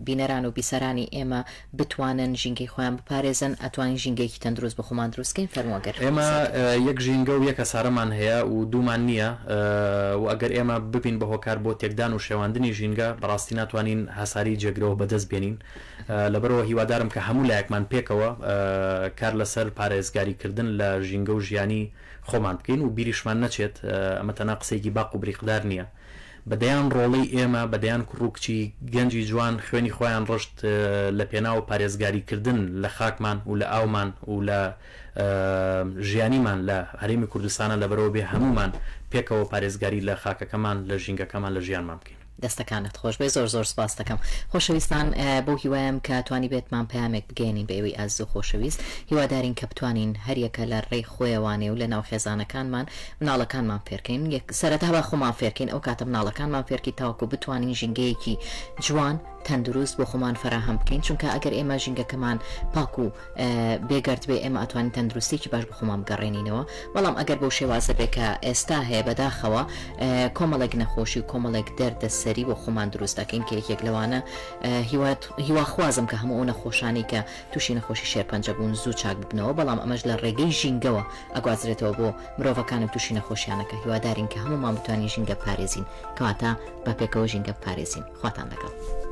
بینەران و بیسەرانی ئێمە بتوانن ژینگەی خۆیان بپارێزن ئەتوانین ژینگەیەکی تەندروست بۆ خۆمان دروست کەین فەرموو ئەگەر ئێمە قسەیەکت هەیە. یەک ژینگە و یەک هەسارەمان هەیە و دوومان نییە و ئەگەر ئێمە ببین بە هۆکار بۆ تێکدان و شێواندنی ژینگە بەڕاستی ناتوانین هەساری جێگرەوە بەدەست بێنین لەبەرئەوە هیوادارم کە هەموو لایەکمان پێکەوە کار لەسەر پارێزگاری کردن لە ژینگە و ژیانی خۆمان بکەین و بیریشمان نەچێت ئەمە تەنها قسەیەکی باق و بریقدار نییە بە دەیان ڕۆڵەی ئێمە، بە دەیان کوڕ و کچی گەنجی جوان خوێنی خۆیان ڕشت لە پێناو پارێزگاری کردن لە خاکمان و لە ئاومان و لە ژیانیمان لە هەرێمی کوردستانا لەبەرئەوە بێ هەموومان پێکەوە پارێزگاری لە خاکەکەمان، لە ژینگەکەمان، لە ژیانمان بکەین. دەستەکانت خۆش بێ زۆر زۆر سپاست دەکەم خۆشەویستان بەو هیوایم کە توانیبێتمان پەیامێک بگەیەنین بە ئێوەی ئازیز و خۆشەویست هیوادارین کە بتوانین هەریەکە لە ڕێی خۆیەوانێ و لە ناو خێزانەکانمان مناڵەکانمان فێرکەین یەک سەرەتا با خۆمان فێرکەین ئەو کاتە مناڵەکانمان فێرکی تاوەکو بتوانین ژینگەیەکی جوان تەندروست بۆ خۆمان فەراهەم بکەین چونکە ئەگەر ئێمە ژینگەکەمان پاک و بێگەرد بێ ئێمە ئەتوانین تەندروستیەکی باش بۆ خۆمان بگەڕێنینەوە بەڵام ئەگەر بەو شێوازە بێ کە ئێستا هەیە بەداخەوە کۆمەڵێک نەخۆشی و کۆمەڵێک دەردە سەری بۆ خۆمان دروست دەکەین کە یەکێک لەوانە هیواخوازم کە هەموو ئەو نەخۆشانی کە تووشی نەخۆشی شێرپەنجە بوون زوو چاک ببنەوە بەڵام ئەمەش لە ڕێگەی ژینگەوە ئەگوازرێتەوە بۆ مرۆڤەکان و تووشی نەخۆشیانەکە هیوادارین کە هەموومان بتوانین ژینگە پارێزین کەواتە با پێکەوە ژینگە بپارێزین خواتان لەگەڵ.